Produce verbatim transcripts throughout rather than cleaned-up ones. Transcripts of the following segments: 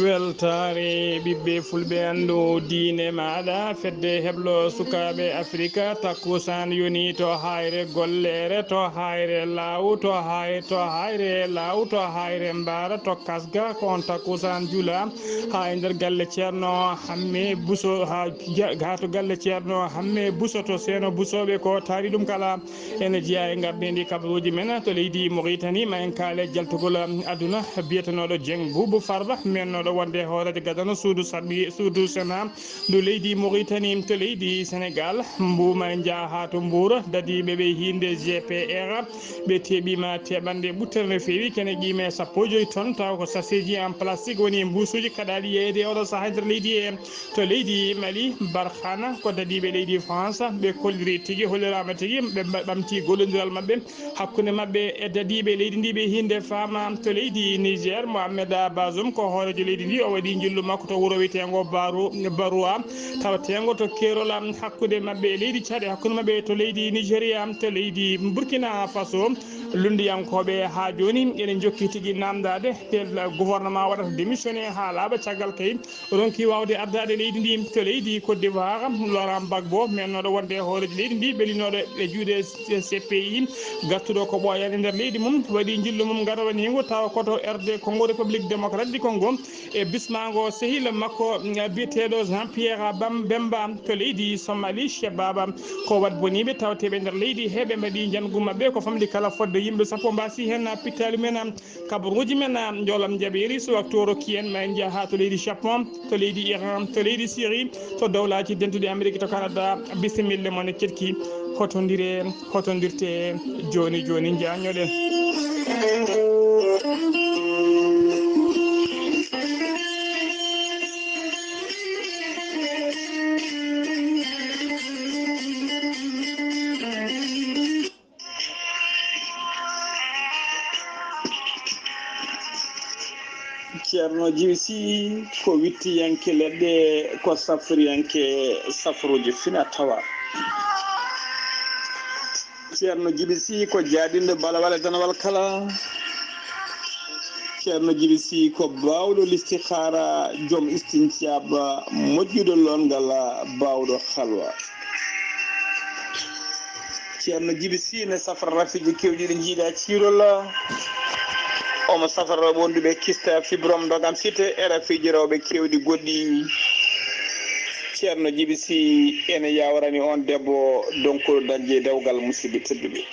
Weltaare ɓiɓɓe fulɓe, anndu diine maaɗa. Fedde heblo sukaaɓe Afrika, takkusaan yoni to hayre gollere, to hayre laaw, to hay-, to hayre laaw, to hayre mbaara, to kasga, ko on takkusaan jula. Haa e nder galle Ceerno Hamme Buso, haa ja-, haa to galle Ceerno Hamme Buso to Seeno Busooɓe, ko taari ɗum kala. Ene jeyaa e ngardiindi kabaruuji men to leydi Mauritanie. Ma en kaale jaltugol aduna biyetenooɗo Dieng Boubou Farba, mennooɗo wonde hooreejo gadano suudu sabi-, suudu Sena ndu leydi Mauritanie. To leydi Senegal, mbuuma en njaha haa to Mbuur, dadiiɓe ɓe hiinde G P R, ɓe teɓiima teɓanɗe ɓurtere no feewi, kene qiime sappo e joy ton, tawa ko sachetji en plastique woni e mbuusuuji kaɗaaɗi yeeyde e oɗo sahaa e nder leydi he. To leydi Mali, Barkhana, ko dadiiɓe leydi France, ɓe kolliri tigi, holliraama tigi, ɓe mba-, ɓamti gollondiral maɓɓe hakkunde maɓɓe e dadiiɓe leydi ndi, ɓe hiinde faama. To leydi Niger, Mohamed Bazoum ko hooreejo leydi ndi, o waɗi njillu makko to wuro wiyeteengo Baru-, Barua, taweteengo to keerol hakkunde maɓɓe e leydi Tchad, hakkunde maɓɓe to leydi Nigeria. To leydi Burkina Faso, lunndiyankooɓe haa jooni ene njokki tigi naamndaade, te gouvernement waɗata démissionné haa laaɓa caggal kay ronki waawde ardaade leydi ndi. To leydi Côte d'Ivoire, Laurent Gbagbo, mennooɗo wonde hooreejo leydi ndi, ɓelinooɗo e juuɗe C P I, gartuɗo ko ɓooyaani nder leydi mum, waɗi njillu mum garwaniingu, tawa ko to R D Congo, République Démocratique du Congo, e bismaango sehil makko, mm, biyeteeɗo Jean-Pierre Bam-, Bemba. To leydi Somali, Shebaba ko waɗ boniiɓe tawateeɓe nder leydi he, ɓe mbaɗi njanngu maɓɓe ko famɗi kala fodde yimɓe sappo mbaasi heen pittaali men. Kabaruuji men, ah, njoolam njaɓeeri, so waktu o rokki en, ma en njah haa to leydi Japon, to leydi Iran, to leydi Syrie, to Dowlaaji Dentuɗi Amerik, to Canada. Bisimilla mon e keɗki. Hotondire, hotondirte jooni jooni, njaanyoɗen. Ceerno Jibi Sy ko wittiyanke leɗɗe, ko safriyanke safruuji fina tawa. Ceerno Jibi Sy ko jaadinɗo balawal e danawal kala. Ceerno Jibi Sy ko baawɗo listihaara, joom istinjaaba, moƴƴuɗo loongal, baawɗo halwa. Ceerno Jibi Sy ne safra rafiiji keewɗi ɗi njiiɗaa ciirol. Omo safra wonduɓe kista, fibrome, ndogam site e rafiiji rewɓe keewɗi goɗɗi. Ceerno Jibi Sy ene yawrani on debbo donkuɗo dañde dewgal, musidɓe tedduɓe.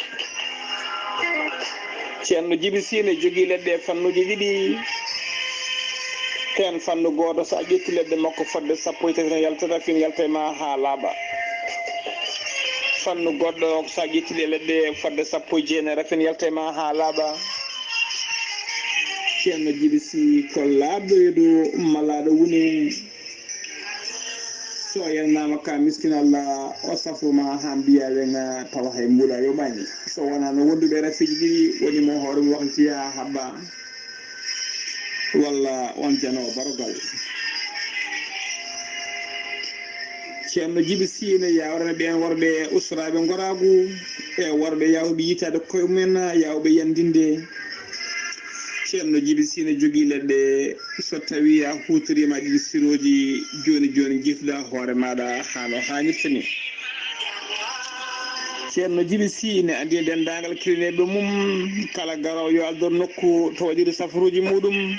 Ceerno Jibi Sy ne jogii leɗɗe e fannuuji ɗiɗi. Heen fannu gooto, so a ƴetti leɗɗe makko fodde sappo e tati, ne yaltata fin yalta e ma haa laaɓa. Fannu goɗɗo, so a ƴetti ɗe leɗɗe fodde sappo e jeenayi, rafin yalta e ma haa laaɓa. Ceerno Jibi Sy ko laaɓɗo yeeɗu malaaɗo wune. So o yalnaama ka miskin Allah, o safru ma haa mbiya weŋa tawa hay mbuuɗa yoɓaani. So wonaa no wonduɓe rafiiji ɗiɗi woni mo hoore mum wakati haa haɓɓa. Walla on janoowo barogal. Ceerno Jibi Sy ne yawrana ɓeen worɓe usraaɓe ngoraagu e worɓe yawɓe yitaade koye mumen, yawɓe yandinde. Ceerno Jibi Sy ne jogii leɗɗe, so tawii a huutoriima ɗi sirooji jooni jooni, njifda hoore maaɗa haa no haanirta ni. Ceerno Jibi Sy ne anndi denndaangal kilineeɓe mum, kala garoowo yo aldor nokku to waɗiri safaruuji muuɗum.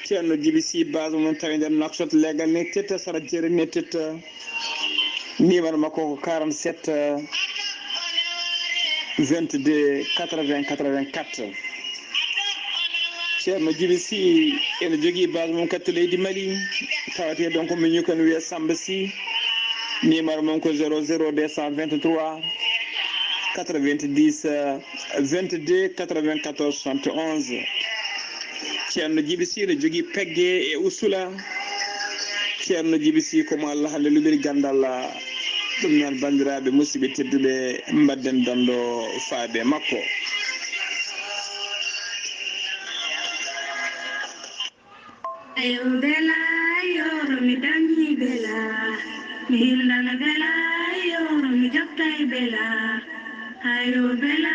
Ceerno Jibi Sy, base mum tawi nder Nouakchott, leegal ne tetta, sara jeeri ne tetta. Numéro makko ko quarante-sept, vingt-deux, quatre-vingts, quatre-vingt-quatre. Ceerno Jibi Sy ene jogii base mum kadi to leydi Mali, tawetee donc mi ñukan wiya Samba Sy. Numéro mum ko zéro zéro deux cent vingt-trois, quatre-vingt-dix, vingt-deux, quatre-vingt-quatorze, soixante et onze. Ceerno Jibi Sy ne jogii pegge e usula. Ceerno Jibi Sy ko mo Allah hannde luɓiri ganndal. Ɗum noon, banndiraaɓe musidɓe tedduɓe, mbaɗden danndo faade makko. Ayo bela, yoro mi dangi bela. Mi hindana bela, yoro mi jokkai bela. Ayo bela,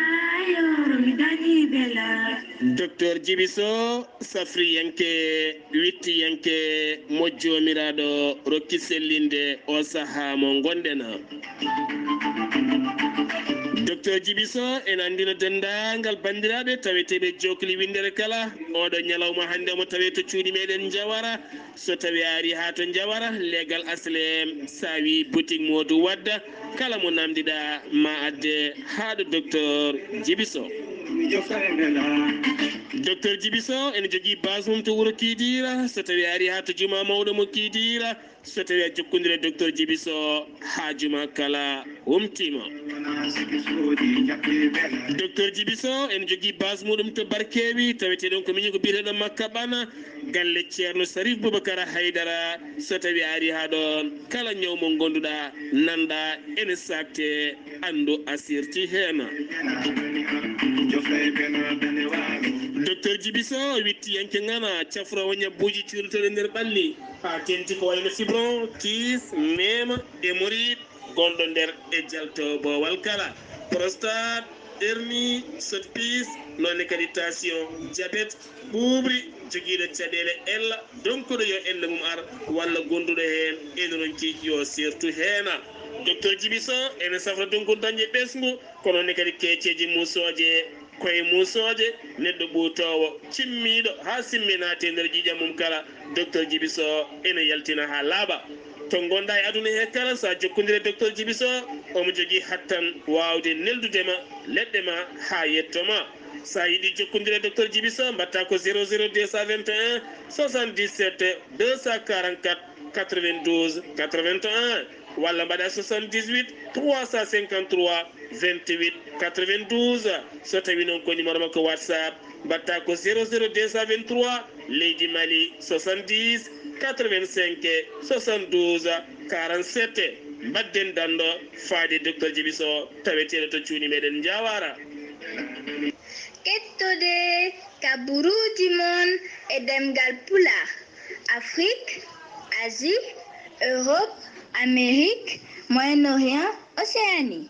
yoro mi dangi bela. Docteur Jibiso, safriyanke, wittiyanke, mo Joomiraaɗo rokki sellinde o sahaa mo ngonɗen. Docteur Jibiso ena anndina denndaangal banndiraaɓe taweteeɓe jookli winndere kala, oɗo ñalawma hannde omo tawee to cuuɗi meɗen Njawara. So tawii a arii haa to Njawara, leegal Aslem, so a wii boutique Moodu Wadda, kala mo naamndiɗaa ma adde haa ɗo Docteur Jibiso. Docteur Jibiso ene jogii base mum to wuro Kiidiira. So tawii a arii haa to jumaa mawɗo mo Kiidiira, so tawii a jokkondire Docteur Jibiso haa jumaa kala humtiima. Docteur Jibiso ene jogii base muɗum to Barkeewi, taweteeɗon ko miñi ko biyeteeɗo Makka Ɓana, galle Ceerno Sarif Bubakar Haydara. So tawii a arii haa ɗoon, kala ñaw mo ngonnduɗaa, nanɗaa ene saakte, anndu a sirti heen. Docteur Jibiso, wittiyanke ŋana, cafroowo ñabbuuji cuurotooɗi nder ɓalli, haa teeŋti ko wayno fibron, kiis, meema, hémorroïde, gonɗo nder e jalto boowal kala, prostate, hernie, sotpiis, noon ne kadi tension, diabète, ɓuuɓri, jogiiɗo caɗeele ella, donkuɗo yo ella mum ar, walla gonduɗo heen ene ronki yo sirtu heena. Docteur Jibiso ene safra donkude dañde ɓesngu, ko noon ne kadi keeceeji muusooje, koye muusooje, neɗɗo ɓuutoowo, cimmiiɗo haa simme naati e nder ƴiiƴam mum kala, Docteur Jibiso ene yaltina haa laaɓa. To ngonɗaa e aduna he kala, so a jokkondire Docteur Jibiso, omo jogii hattan waawde neldude ma leɗɗe ma haa yetto ma. So a yiɗi jokkondire Docteur Jibiso, mbaɗtaa ko zéro zéro deux cent vingt et un soixante-dix-sept deux cent quarante-quatre quatre-vingt-douze quatre-vingt-un, walla mbaɗaa soixante-dix-huit trois cent cinquante-trois vingt-huit quatre-vingt-douze. So tawii noon ko numéro makko WhatsApp, mbaɗtaa ko zéro zéro deux cent vingt-trois, leydi Mali, soixante-dix quatre-vingt-cinq soixante-douze quarante-sept. Mbaɗden danndo faade Docteur Jibiso, taweteeɗo to cuuɗi meɗen Njawara. Kettode kabaruuji mon e ɗemngal Pulaar, Afrique, Asie, Europe, Amérique, Moyen-Orient, Océanie.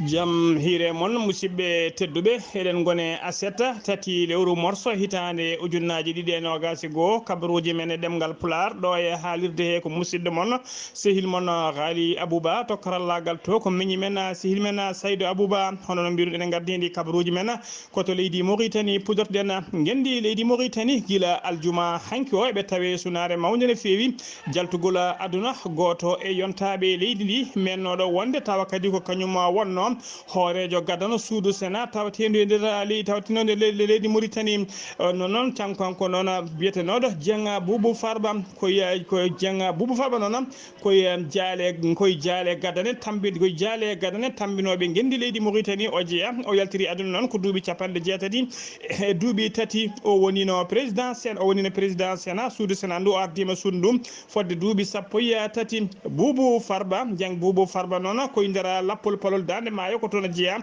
Jam hiire mon, musidɓe tedduɓe. Eɗen ngone aset tati lewru morso hitaande ujunnaaji ɗiɗi e noogaas e goo. Kabaruuji men e ɗemngal Pulaar, ɗo e haalirde he ko musidɗo mon, sehil mon, Ghali Abouba, to karallaagal to ko miñi men, sehil men, Saydou Abouba. Hono no mbiruɗen, en ngardiindi kabaruuji men ko to leydi Mauritanie puɗɗorɗen. Ngenndi leydi Mauritanie gila aljuma hanki o, eɓe tawe sunaare mawnde no feewi jaltugol aduna. Gooto e yontaaɓe leydi ndi, meennooɗo wonde tawa kadi ko kañum wonno hooreejo gadano suudu Sénat tawateendu e nder leydi, tawateendu e nder leydi Mauritanie. Eh, no noon, kanko, kanko noon biyetenooɗo Dieng Boubou Farba, ko ya-, ko Dieng Boubou Farba noon, koye, em, jaale, koye jaale gadane tambi-, koye jaale gadane tambinooɓe ngenndi leydi Mauritanie o jeya. O yaltiri aduna noon ko duuɓi capanɗe jeetati e duuɓi tati. O wonino président Sen-, o wonino président Sénat, suudu Sénat ndu, o ardiima suudu ndu fodde duuɓi sappo e tati. Boubou Farba, Dieng Boubou Farba noon, koye nder lappol palol Daande Maayo ko toon o jeya.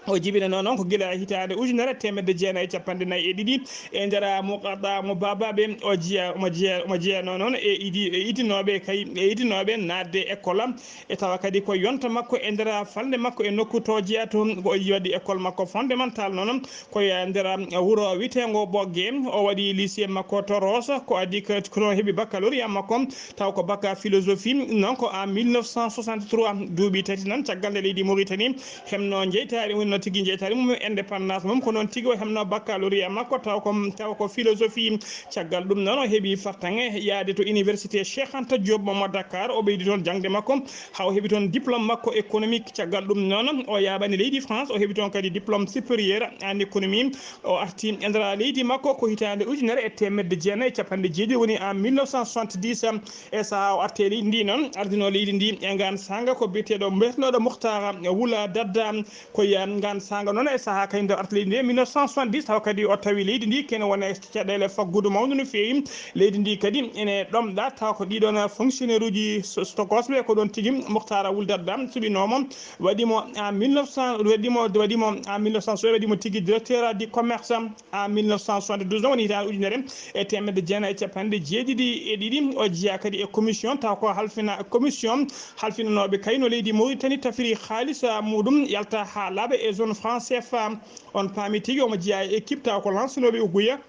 O jibinanoo noon ko gila hitaande ujunere e teemedde jeenayi e capanɗe nayi e ɗiɗi e nder muqaddam mo baabaaɓe. O jeya, omo jeya, omo jeyanoo noon e idi, e idinooɓe kay, e idinooɓe naatde école am. E tawa kadi ko yonta makko e nder falnde makko e nokku to jeya toon, ko o waɗi école makko fondamental noon ko e nder wuro wiyeteengo Ɓoggee. O waɗi lycée makko to Rosso, ko adii ko, ko noon heɓi baccalauréat makko, taw ko bac philosophie, noon ko en mille neuf cent soixante-trois, duuɓi tati noon caggal nde leydi Mauritanie heɓno jeytaari, woni no tigi jeytaari mum indépendance mum, ko noon tigi o heɓno baccalauréat makko, taw ko, taw ko philosophie. Caggal ɗum noon o heɓi fartaŋŋe yaade to université Cheikh Anta Diop mo Dakar, o ɓeydi toon jaŋde makko, haa o heɓi toon diplôme makko économique. Caggal ɗum noon o yaaɓani leydi France, o heɓi toon kadi diplôme supérieur en économie. O arti e nder leydi makko ko hitaande ujunere e teemedde jeenayi e capanɗe jeeɗiɗi, woni en mille neuf cent soixante-dix. E sahaa o arti e leydi ndi noon, ardinoo leydi ndi e ngaan saanga ko biyeteeɗo, mbiyetnooɗo Mukhtar Wula Dadda, ko e Ngaan saanga noon e sahaa kadi nde arti leydi ndi e mille neuf cent soixante-dix, tawa kadi o tawi leydi ndi kene wona e caɗeele faggudu mawndu no feewi. Leydi ndi kadi ene ɗomɗa, tawa ko ɗiɗon fonctionnaire uji so-, stokos ɓe ko ɗoon tigi Mouhtara Wul Darda suɓinoomo, waɗi mo en mille neuf cent, waɗi mo, waɗi mo en mille neuf cent soixante, waɗi mo tigi directeur du commerce en mille neuf cent soixante-douze, noon woni hitaande ujunere e teemedde jeenayi e capanɗe jeeɗiɗi e ɗiɗi. O jeyaa kadi e commission, tawa ko halfina, commission halfinanooɓe kayno leydi Mauritanie tafiri haalis, ah, muɗum yalta haa laaɓa e zone franc C F A. On paami tigi omo jeyaa e équipe tawa ko lancenooɓe uguya.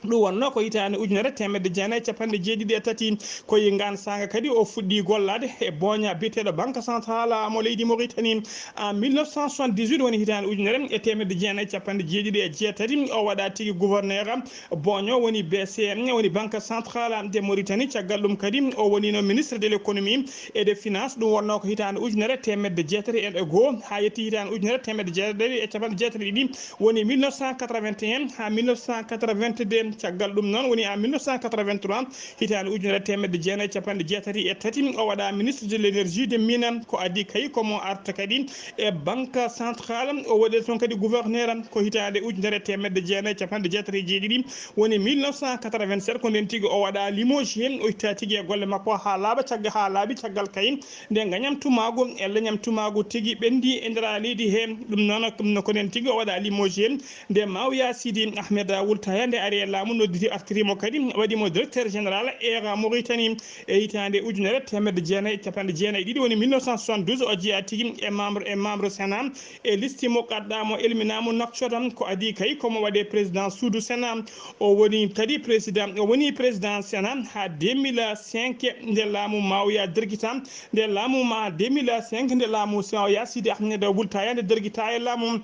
Ɗum wonnoo ko hitaande ujunere teemedde jeenayi e capanɗe jeeɗiɗi e tati. Ko e ngaan saanga kadi o fuɗɗi gollaade e Boña biyeteeɗo Banque Centrale mo leydi Mauritanie. En mille neuf cent soixante-dix-huit woni hitaande ujunere e teemedde jeenayi e capanɗe jeeɗiɗi e jeetati, o waɗa tigi gouverneur. Boño woni B C M, woni Banque Centrale de Mauritanie. Caggal ɗum kadi o wonino ministre de l'économie et des finances. Ɗum wonnoo ko hitaande ujunere teemedde jeetati e goo haa yetti hitaande ujunere teemedde jeetati e capanɗe jeetati e ɗiɗi, woni mille neuf cent quatre-vingt-un haa mille neuf cent quatre-vingt-deux. Caggal ɗum noon woni en mille neuf cent quatre-vingt-trois, hitaande ujunere teemedde jeenayi e capanɗe jeetati e tati, o waɗa ministre de l'énergie de mine. Ko adii kay ko mo arta kadi e Banque Centrale, o waɗi toon kadi gouverneur. Ko hitaande ujunere teemedde jeenayi e capanɗe jeetati e jeeɗiɗi, woni mille neuf cent quatre-vingt-sept, ko ndeen tigi o waɗa limogé, o itta tigi e golle makko haa laaɓa cagga, haa laaɓi caggal kay nde ngañam tumaagu e leñam tumaagu tigi ɓenndi e nder leydi he. Ɗum noon, ɗum no ko ndeen tigi o waɗa limogé nde Mawiya Sidi Ahmed Wul Taya nde ari e laamu, nodditi artiri mo kadi, waɗi mo directeur général Air Mauritanie. E hitaande ujunere teemedde jeenayi e capanɗe jeenayi e ɗiɗi, woni mille neuf cent soixante-douze, o jeyaa tigi e membre, e membre Sénat, e liste mo gadda mo elmina mo Nouakchott. Ko adii kay ko mo waɗe président suudu Sénat. O woni kadi président, o woni président Sénat haa deux mille cinq nde laamu Mawiya dergita, nde laamu ma deux mille cinq nde laamu Mawiya Sidi Ahmed Wul Taya nde dergita e laamu.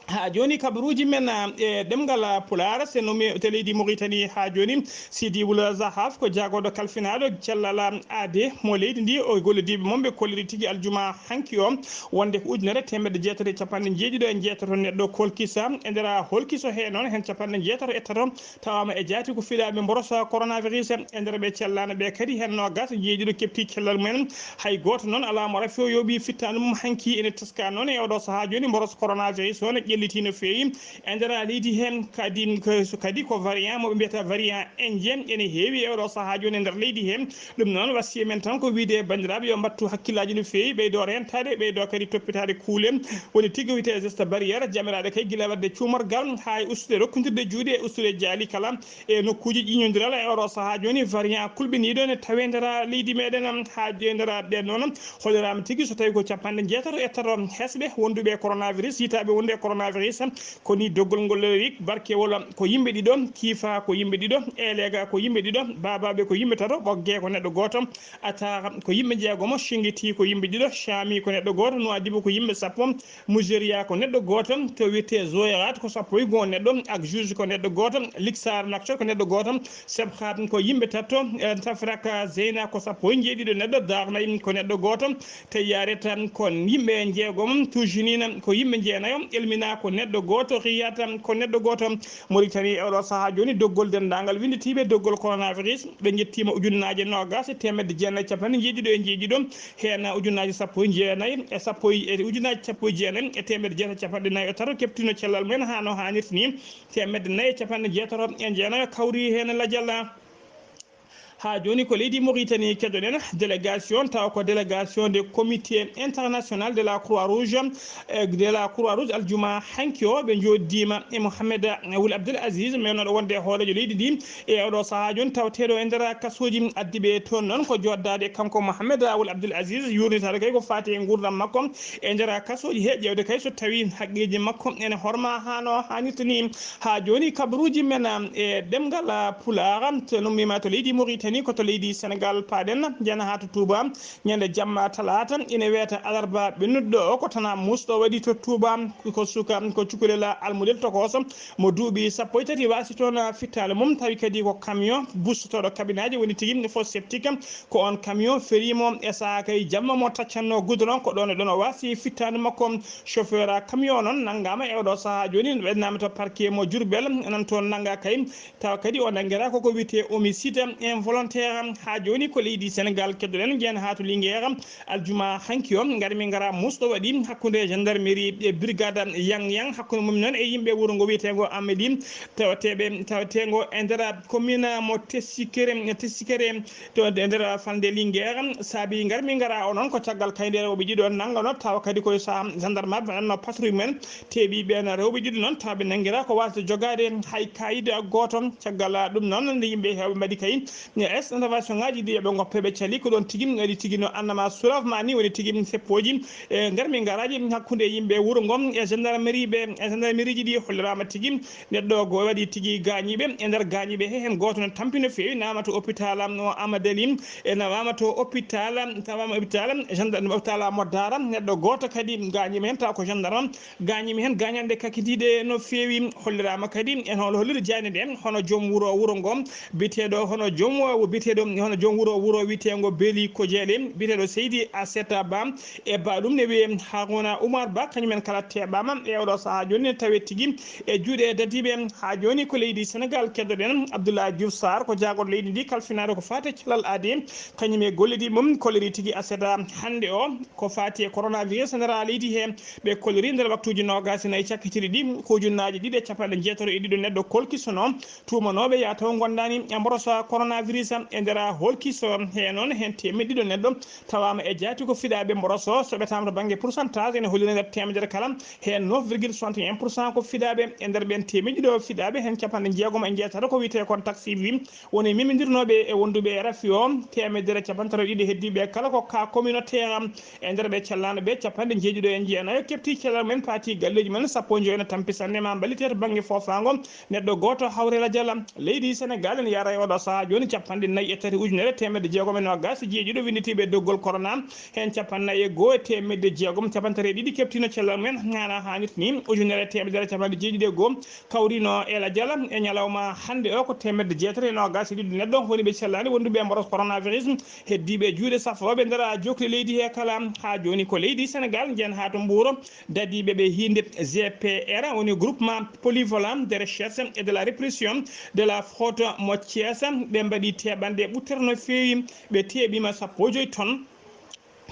Haa jooni kabaruuji men, ah, e ɗemngal Pulaar, so nomi to leydi Mauritanie haa jooni, Sidi Wul Zahaf ko jaagorɗo kalfinaaɗo cellal aade mo leydi ndi. O gollodiiɓe mum ɓe kolliri tigi aljuma hanki o wonde ko ujunere teemedde jeetati e capanɗe jeeɗiɗo e jeetato neɗɗo kolkisa. E nder holkiso he noon, heen capanɗe jeetato e tato tawaama e jaati ko fiɗaaɓe mboros coronavirus. E nder ɓe cellaano ɓe kadi, heen noogas e jeeɗiɗo keɓti cellal mumen. Hay gooto noon alaa mo rafi o yooɓi fittaandu mum hanki. Ene teska noon e oɗo sahaa jooni mboros coronavirus o ne ƴelliti no feewi e nder leydi heen. Kadi ko, kadi ko variant mo ɓe mbiyata variant indien ene heewi e oɗo sahaa jooni e nder leydi heen. Ɗum noon, wasiya men tan ko wiyde e banndiraaɓe yo mbattu hakkillaaji no feewi, ɓeydo rentaade, ɓeydo kadi toppitaade kuule. Woni tigi wiyte geste barrière, jamiraaɗe kay gila waɗde cuumorgal haa e ustude rokkondirde juuɗe e ustude jaali kala e nokkuuji ƴiiñondiral. E oɗo sahaa jooni, variant kulɓiniiɗo ne tawe nder leydi meɗen, haa e nder ɗen noon, holliraama tigi so tawi ko capanɗe jeetato e tato hesɓe wonduɓe e coronavirus, yitaaɓe wonde e coronavirus. Ko ni doggol ngol rik barkewol ko yimɓe ɗiɗo, kiifa ko yimɓe ɗiɗo, elega ko yimɓe ɗiɗo, babaɓe ko yimɓe tato, ɓogge ko neɗɗo gooto, atara ko yimɓe jeegomo, shingiti ko yimɓe ɗiɗo, shami ko neɗɗo gooto, nuwadibu ko yimɓe sappo, Mujeriya ko neɗɗo gooto, to wiyetee Zoyarat ko sappo e goo neɗɗo, ak Juge ko neɗɗo gooto, Liksar Nakcot ko neɗɗo gooto, Sebhat ko yimɓe tato, eh, Tafraka Zeyna ko sappo e jeeɗiɗo neɗɗo, Darnay ko neɗɗo gooto, Teyyaret ko yimɓe jeegom, Tujinina ko yimɓe jeenayo, Elmina ko neɗɗo gooto, Riyat ko neɗɗo gooto. Mauritanie e oɗo sahaa jooni doggol denndaangal winnditiiɓe doggol coronavirus ɓe njettiima ujunnaaje noogaas e teemedde jeenayi e capanɗe njeeɗiɗo e njeeɗiɗo, heen ujunnaaje sappo e jeenayi e sappo e, e ujunnaaje sappo e jeenayi e teemedde jeetati e capanɗe nayi e tato keɓtino cellal mumen haa no haanirta ni, teemedde nayi e capanɗe jeetato e jeenayo kawri heen lajal. Haa jooni ko leydi Mauritanie keɗoɗen délégation, tawa ko délégation de comité international de la Croix Rouge, eh, de la Croix Rouge aljuma hanki o, ɓe njooɗiima e Mohamed Wul Abdel Aziz, mewnoɗo wonde e hooreejo leydi ndi e oɗo sahaa jooni, tawateeɗo e nder kasooji. Addi ɓe toon noon ko jooɗdaade e kanko Mohamed Wul Abdel Aziz, yuurnitaade kay ko faati e nguurndam makko e nder kasooji he, ƴeewde kay so tawii haqqeeji makko ene horma haa no haanirta ni. Haa jooni kabaruuji men, am, e ɗemngal, a, Pulaar, so nummiima to leydi Mauritanie, ko to leydi Senegal paaɗen, njana haa to Touba, ñande jamma talaata, ina wiyata alarba ɓennuɗo o, ko tana muusɗo waɗi to Touba, ko suka, ko cukalel almudel tokoso, mo duuɓi sappo e tati waasi toon fittaandu mum, tawi kadi ko camion bustotooɗo kabinaaji woni tigi fosse septique, ko on camion feriimo e sahaa kay jamma mo taccanno goudron, ko ɗoon e ɗoon o waasi fittaandu makko. Chauffeur camion noon nanngaama e oɗo sahaa jooni, ɓennaama to parquet mo Diourbel, nan toon nannga kay. Tawa kadi o nanngiraa ko ko wiyetee homicide involontaire. Teeram haa jooni ko leydi Senegal keddoɗen, njeyen haa to Linguère. Aljuma hanki o, ngari min ngara musɗo waɗi hakkunde gendarmerie e brigade Yang Yang, hakkunde mum noon e yimɓe wuro ngo wiyeteengo Amedi, tawateeɓe, taweteengo e nder commune mo Tessikere, Tessikere, to e nder falnde Linguère. Saabi ngari min ngara o noon ko caggal kayndere rewɓe ɗiɗo nanngano, tawa kadi koye saha gendarmeɓe waɗanno patrouille men, teeɓi ɓeen rewɓe ɗiɗo noon, tawa ɓe nanngira ko wasde jogaade hay kayit gooto. Caggal ɗum noon, nde yimɓe heewɓe mbaɗi kay es intervention ngaji ɗi ɓe ngoppe ɓe cali ko ɗon tigi waɗi tigi no annama suravma ni woni tigi seppooji e ngarmi ngaraji hakkunde yimɓe wuro ngo e gendarmerie ɓe e gendarmerie ji ɗi hollirama tigi neɗɗo go waɗi tigi gaañiiɓe e nder gaañiiɓe he heen gooto no tampi no feewi nawama to hôpital o Amadali e nawama to hôpital tawama hôpital gendarme hôpital mo Daara neɗɗo gooto kadi gaañiima heen taw ko gendarme gaañiima heen gaañanɗe kakidiiɗe no feewi. Holliraama kadi en hol holliri jayne nde hono joom wuro wuro ngo biyeteeɗo hono joom biyeteeɗo hono joom wuro wuro wiyeteengo Beeli Kojeele biyeteeɗo Seydi Aseta Ba e ba ɗum ne wiyee Haruna Umar Ba kañumen kala teeɓaama e oɗo sahaa jooni ne tawee tigi e juuɗe dadiiɓe. Haa jooni ko leydi Senegal keddoɗen Abdoulaye Diouf Sarr ko jaagorɗo leydi ndi kalfinaade ko faati e cellal aadi kañum e gollidiiɓe mum kolliri tigi Aseta hannde o ko faati e coronavirus e nder leydi he. Ɓe kolliri nder waktuuji noogaas e nayi cakkitiiɗi ɗi ko ujunnaaji ɗiɗi e capanɗe jeetato e ɗiɗo neɗɗo kolkisono tuumanooɓe yaa taw ngondaani e mboroso coronavirus e nder holkiso. He noon heen teemeɗɗe ɗiɗo neɗɗo tawaama e jaati ko fiɗaaɓe mboroso soɓetaama to bannge pourcentage ene holliri nder teemedere kala heen neuf virgule soixante et un pour cent ko fiɗaaɓe e nder ɓeen teemeɗɗe ɗiɗo fiɗaaɓe heen capanɗe jeegom e jeetato ko wiyetee kon taxibi woni mimindirnooɓe e wonduɓe e rafi o teemedere capanɗe tati e ɗiɗi heddiiɓe kala ko cas communautaire e nder ɓe cellano ɓe capanɗe jeeɗiɗo e jeenayo kefti cellal mumen paati galleeji mumen sappo e joyi no tampi sanne ma mballite to bannge foofaango neɗɗo gooto hawre lajal. Leydi Senegal ene yara e oɗo sahaa jooni capanɗe nayi e tati ujunere teemedde jeegom e noogaas e jeeɗiɗo winnditiiɓe e doggol corona heen capanɗe nayi e goo e teemedde jeegom capanɗe tati e ɗiɗi keftiino cellal mumen hana haanirta ni ujunere e teemedere capanɗe jeeɗiɗi e goo kawrino e lajal e ñalawma hannde o ko teemedde jeetati e noogaas e ɗiɗi neɗɗo woni ɓe cellani wonduɓe e mboros coronavirus heddiiɓe juuɗe safrooɓe nder jokli leydi he kala. Haa jooni ko leydi Senegal njen haa to Mbuuro dadiiɓe ɓe hiinde G P R woni groupement polyvalent de recherche et de la répression de la fraude mo Thiès ɓe mbaɗi teɓanɗe ɓuttere no feewi ɓe teɓima sappo e joyi tonnes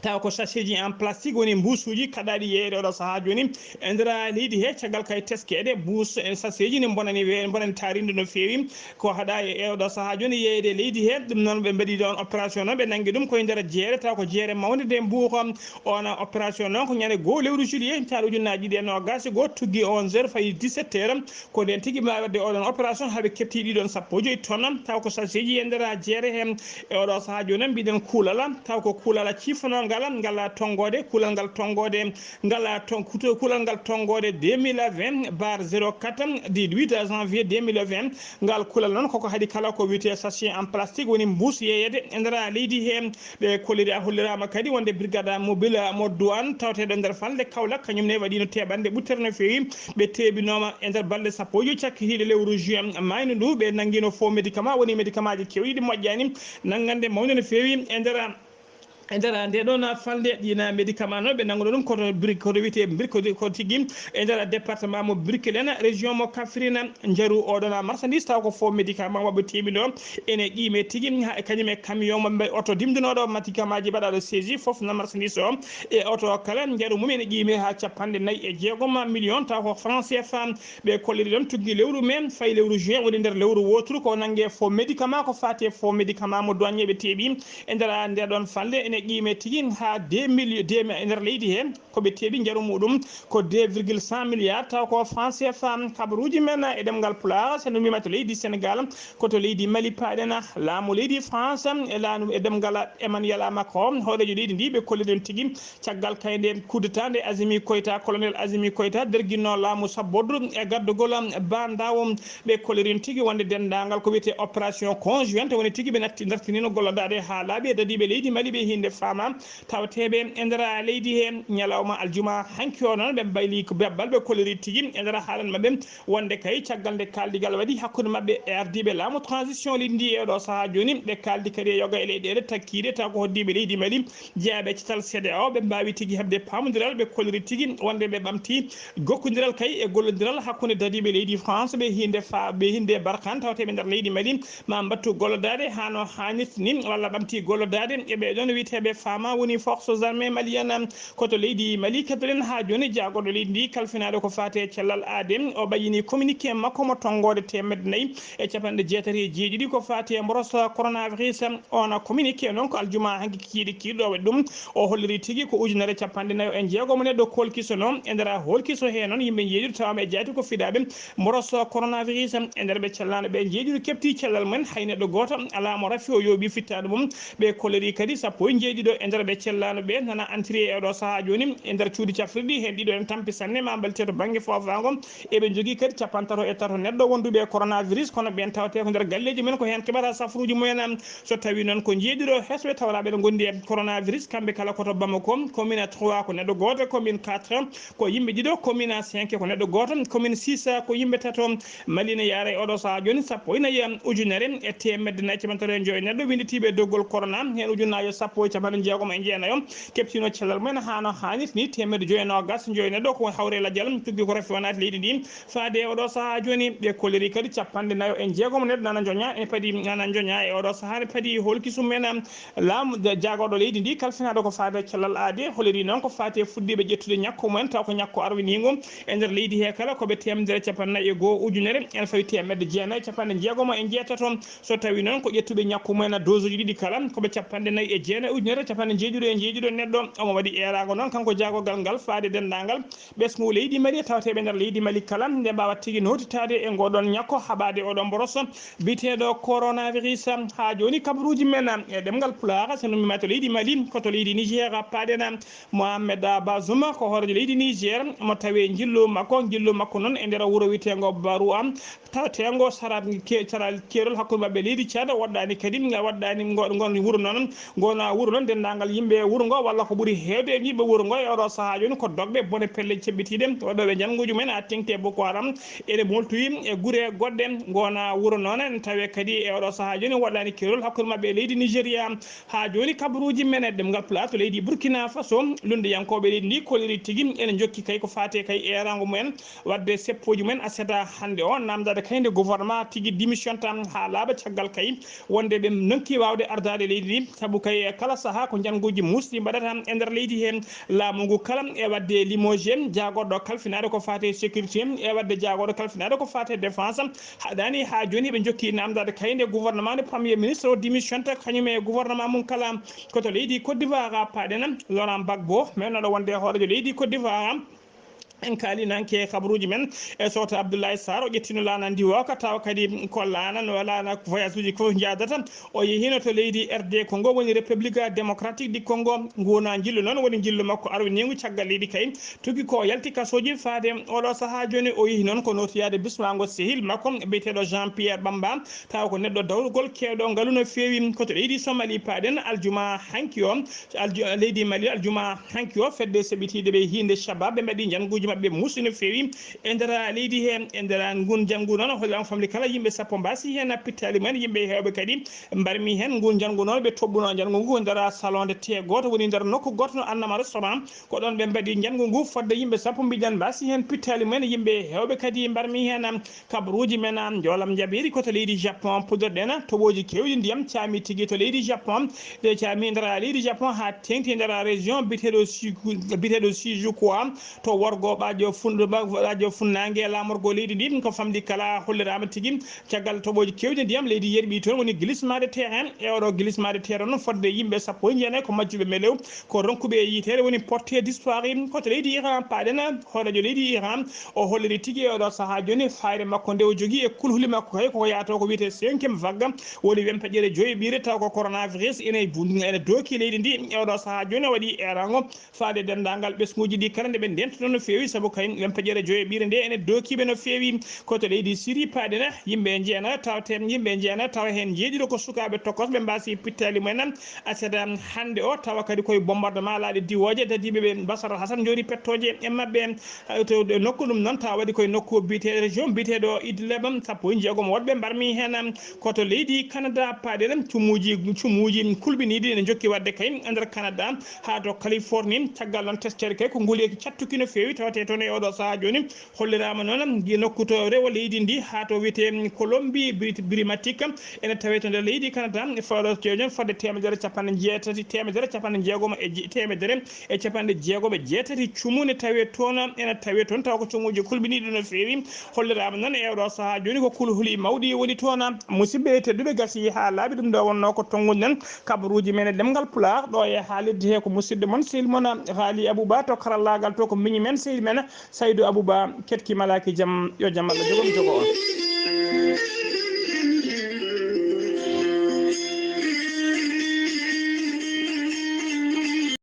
taw ko sachetji en plastique woni mbuusuuji kaɗaaɗi yeeyde oɗo sahaa jooni e nder leydi he caggal kay teskeede mbuus e sachetji ne mbonani we mbonani taarinde no feewi ko haɗa e oɗo sahaa jooni yeeyde leydi he ɗum noon ɓe mbaɗi ɗon opération noon ɓe nanngi ɗum koye nder jeere taw ko jeere mawnde nde mbuuko on opération noon ko ñande goo lewru juillet hitaande ujunnaaji ɗiɗi e noogaas e goo tuggi onze heures fayi dix-sept heures ko nden tigi mbaawi waɗde oɗon opération haɓe kefti ɗiɗon sappo e joyi tonnes taw ko sachetji e nder jeere he e oɗo sahaa jooni noon mbiɗen kuulala taw ko kuulala ciifanongal ngal tonngoode kuulal ngal tonngoode ngal ton kuto kuulal ngal tonngoode deux mille vingt bar zéro quatre dix-huit janvier deux mille vingt ngal kuulal noon koko haɗi kala ko wiyetee sachet en plastique woni mbuus yeeyeede e nder leydi he ɓe kolliri a holliraama kadi wonde brigade mobile mo douane tawateeɗo e nder falnde Kaolack kañum ne waɗiino teɓanɗe ɓuttere no feewi ɓe teɓinooma e nder balɗe sappo e joyi cakkitiiɗe lewru juin mayno ndu ɓe nanngiino fo médicament woni médicament ji kewɗi ɗi moƴƴaani nanngande mawnde no feewi e nder e nder nde ɗon falnde ɗina médicament noon ɓe nannguno ɗum koto bri koto wiyetee mbir ko ko tigi e nder département mo Birkelene région mo Kaffrine njaru oɗon marchandise taw ko fo médicament maɓɓe teɓino ene qiime tigi ha e kañum e camion maɓɓe oto dimdunoɗo médicament ji mbaɗaɗo saisi fof no marchandise o e oto kala njaru mum ene qiime ha capanɗe nayi e jeegom million taw ko franc C F A ɓe kolliri ɗon tuggi lewru mai fayi lewru juin woni nder lewru woturu ko nannge fo médicament ko fati e fo médicament mo douanier ɓe teɓi e nder nde ɗon falnde ene qiime tigi ha deux millions e nder leydi he ko ɓe teɓi njaru muɗum ko deux virgule cent milliards taw ko franc C F A kabaruji men e ɗemngal pulaar so ɗum wimata leydi Senegal ko to leydi Mali paɗen laamu leydi France e laanu e ɗemngal Emmanuel Macron hoɗejo leydi ndi ɓe kolliɗen tigi caggal kayde coup d'état nde Azimi Koita colonel Azimi Koita derginno laamu sabboddu e gaddugol bandawo ɓe kollirin tigi wonde dendagal ko wiyete opération conjointe woni tigi ɓe natti dartinino gollodade ha laaɓi e dadiɓe leydi Mali ɓe hin nde faama, tawateeɓe e nder leydi he ñalawma aljuma hanki o noon, ɓe mbayli ko babbal, ɓe kolliri tigi e nder haalan maɓɓe wonde kay caggal nde kaaldigal waɗi hakkunde maɓɓe e ardiiɓe laamu transition leydi ndi e oɗo sahaa jooni, ɓe kaaldi kadi e yoga e leyɗeele takkiiɗe taw ko hoddiiɓe leydi Mali, jeyaaɓe e catal C D A O, ɓe mbaawi tigi heɓde paamondiral, ɓe kolliri tigi wonde ɓe ɓamti jokkondiral kay e gollondiral hakkunde dadiiɓe leydi France, ɓe hinde fa-, ɓe hinde Barkhane tawateeɓe nder leydi Mali, ma mbattu gollodaade haa no haanirta ni, walla ɓamti gollodaade e ɓee ɗoon wiyeteeɓe faama woni Forces Armées Maliennes. Ko to leydi Mali keddoɗen haa jooni, jaagorɗo leydi ndi kalfinaɗo ko faati e cellal aade, o ɓayyini communiqué makko mo tonngoode teemedde nayi e capanɗe jeetati e jeeɗiɗi ko faati e mboros coronavirus. On communiqué noon ko aljuma hanki kiiɗe kiiɗo waɗi ɗum. O holliri tigi ko ujunere capanɗe nayo e jeegomo neɗɗo kolkisono e nder holkiso he noon yimɓe njeeɗiɗo tawama e jaati ko fiɗaɓe mboros coronavirus. E nder ɓe cellano ɓe njeeɗiɗo keɓti cellal mumen, hay neɗɗo gooto alaa mo rafi o yooɓi fittaandu mum. Ɓe kolliri kadi sappo e njeeɗiɗo e nder ɓe cellano ɓe nana entri e oɗo sahaa jooni e nder cuuɗi cafrirɗi, heen ɗiɗo ene tampi sanne ma mbalte to bannge foofaango. Eɓe njogii kadi capantato e tato neɗɗo wonduɓe e coronavirus, kono ɓeen tawte ko nder galleeji men, ko heen keɓata safruuji mumen. So tawii noon ko njeeɗiɗo hesɓe tawraaɓe ene ngondi e coronavirus, kamɓe kala ko to Bamako, commune trois ko neɗɗo gooto, commune quatre ko yimɓe ɗiɗo, commune cinq ko neɗɗo gooto, commune six ko yimɓe tato. Mali ne yaara e oɗo sahaa jooni sappo e nayi ujunere e teemedde nayi capanɗe tati e joyi neɗɗo winnditiiɓe e doggol corona, heen ujunnaaje sappo e capanɗe jeegom e jeenayo keɓtino cellal mumen haa no haanirta ni, teemedde joyi e noogas joyi neɗɗo ko hawre lajal tuggi ko rafi wanaade leydi ndi. Faade e oɗo sahaa jooni, ɓe kolliri kadi capanɗe nayo e jeegom neɗɗo nana njoña, e padi nana njoña e oɗo sahaa, ne padi holkisu men, am, laamu, ja-, jaagorɗo leydi ndi, kalfinaɗo ko faade cellal aade, holliri noon ko faati e fuɗɗiiɓe ƴettude ñakku mumen, taw ko ñakku arwiniingu e nder leydi he kala, ko ɓe teemedere capanɗe nayi e goo ujunere, ene fawi teemedde jeenayi capanɗe jeegomo e jeetato. So tawi noon ko ƴettuɓe ñakku mumen dose uji ɗiɗi kala, ko ɓe capanɗe nayi e jeenayi ujunere capanɗe jeeɗiɗo e jeeɗiɗo neɗɗo. Omo waɗi eeraango noon, kanko jaagorgal ngal, faade denndaangal ɓesngu leydi Mali e tawateeɓe nder leydi Mali kala, nde mbaawa tigi nootitaade e ngoo ɗoon ñakko haɓaade oɗo mboroso biyeteeɗo coronavirus. Haa jooni, kabaruuji men e ɗemngal Pulaar, so nummiima to leydi Mali, ko to leydi Niger, paaɗen Mohamed Bazoum, ko hooreejo leydi Niger, mo tawee njillu makko, njillu makko noon e nder wuro wiyeteengo Baroua, taweteengo sara ke-, sara keerol hakkunde maɓɓe leydi Tchad, waɗɗaani kadi, waɗɗaani ngo-, ngon wuro noon, ngona wuro noon, denndaangal yimɓe wuro ngo, walla ko ɓuri heewde e yimɓe wuro ngo e oɗo sahaa jooni, ko dogɓe bone pelle ceɓɓitiiɗe, waɗooɓe njannguuji mumen, haa teŋti e Boko Haram, ene mooltoyi e gure goɗɗe, ngona wuro noon, ene tawee kadi e oɗo sahaa jooni, waɗɗaani keerol hakkunde maɓɓe e leydi Nigeria. Haa jooni, kabaruuji men e ɗemngal Pulaar to leydi Burkina Faso, lunndiyankooɓe leydi ndi kolliri tigi ene njokki kay ko faati kay eeraango mumen, waɗde seppooji mumen aset hannde o, naamndaade kay nde gouvernement tigi démission tan haa laaɓa caggal kay wonde ɓe ndonki waawde ardaade leydi ndi, sabu kay kala sahaa ko njannguuji muusɗi mbaɗata e nder leydi he. Laamu ngu kala e waɗde limogé jaagorɗo kalfinaade ko faati e sécurité, e waɗde jaagorɗo kalfinaade ko faati e défense, haɗaani haa jooni eɓe njokki naamndaade kay nde gouvernement nde premier ministre o démission ta kañum e gouvernement mum kala. Ko to leydi Côte d'Ivoire paaɗen, Laurent Gbagbo, mewnooɗo wonde hooreejo leydi Côte d'Ivoire, en kaali nanke kabaruuji men e Sowto Abdoulaye Sarr, o ƴettino laana ndiwooka, tawa kadi ko laana, no laana voyage uji fof njaadata. O yehiino to leydi R D Congo, woni République Démocratique du Congo. Ngu wona njillu noon, woni njillu makko arwiniingu caggal leydi kay. Tuggi ko o yalti kasooji faade oɗo sahaa jooni, o yehi noon ko nootoyaade bismaango sehil makko biyeteeɗo Jean Pierre Bamba, tawa ko neɗɗo dawrugol keewɗo ngalu no feewi. Ko to leydi Somali paaɗen aljuma hanki o, alju-, leydi Mali aljuma hanki o, fedde seɓɓitiiɗe ɓe hiinde Shabab ɓe mbaɗi njannguuji maɓɓe muusɗi no feewi e nder leydi he. E nder ngun njanngu noon, holliraama famɗi kala yimɓe sappo mbaasi heen pittaali mumen, yimɓe heewɓe kadi mbarmi heen ngun njanngu noon, ɓe toɓɓuno njanngu ngu nder salon de thé gooto, woni nder nokku gooto no annama restaurant. Ko ɗoon ɓe mbaɗi njanngu ngu fodde yimɓe sappo, mbiɗen mbaasi heen pittaali mumen, yimɓe heewɓe kadi mbarmi heen. Kabaruuji men, am, njoolam njaɓiri ko to leydi Japon puɗɗorɗen, toɓooji keewɗi ndiyam caami tigi to leydi Japon. Ɗe caami nder leydi Japon haa teeŋti nder région biyeteeɗo Shiku-, biyeteeɗo Shizuoka, to worgo ɓaajo fun-, ɓaajo funnaange laamorgo leydi ndi, ko famɗi kala holliraama tigi. Caggal toɓooji keewɗi ndiyam, leydi yerɓi toon, woni glissement de terrain. E oɗo glissement de terrain noon, fodde yimɓe sappo e jeenayi ko majjuɓe melew, ko ronkuɓe e yiiteede, woni porté disparu. Ko to leydi Iran paaɗen, hooreejo leydi Iran, o holliri tigi e oɗo sahaa jooni fayre makko nde o jogii e kulhuli makko kay, koko yahata ko wiyetee cinquième vague, woni wempeƴere joyi ɓiire, taw ko coronavirus ene bu-, ene dooki leydi ndi. E oɗo sahaa jooni o waɗi eeraango faade denndaangal ɓesnguuji ɗi kala nde ɓe ndeentoto no feewi. Sabu kay wempeƴere joyo ɓiire nde ene dookiiɓe no feewi. Ko to leydi Siri paaɗen, yimɓe njeena tawte, yimɓe njeena tawa heen jeeɗiɗo ko sukaaɓe tokosɓe mbaasi pittaali mumen. Asada hannde o tawa kadi koye bombardement laaɗe diwooje dadiiɓe ɓe Basar Hasan njoori pettooje e maɓɓe. Eh, to nokku ɗum noon tawa waɗi koye nokku biyeteeɗo région biyeteeɗo Idlib, sappo e jeegom woɗɓe mbarmi heen. Ko to leydi Canada paaɗen, cumuuji, cumuuji kulɓiniiɗi ene njokki waɗde kay e nder Canada haa to Californie. Caggal noon testere kay ko nguleeki cattuki no feewi tawetee toon e oɗo sahaa jooni. Holliraama noon gi nokku to rewo leydi ndi haa to wiyetee Colombie Brit-, Brimatique ene tawee to nder leydi Canada e fawɗo jooni fodde teemedere capanɗe jeetati, teemedere capanɗe jeegom e je-, teemedere e capanɗe jeegom e jeetati cumu ne tawee toon, ene tawee toon tawa ko cumuuji kulɓiniiɗi no feewi. Holliraama noon e oɗo sahaa jooni ko kulhuli mawɗi woni toon. Musidɓe tedduɓe, gasi haa laaɓi, ɗum ɗo wonnoo ko tonngude nden kabaruuji men e ɗemngal Pulaar ɗo e haalirde he ko musidɗo mon sehil mon Haali Abouba, to karallaagal to ko miñi men sehil men Saydou Abouba. Ketki malaaki jam, yo jam Allah jogo mi jogo on.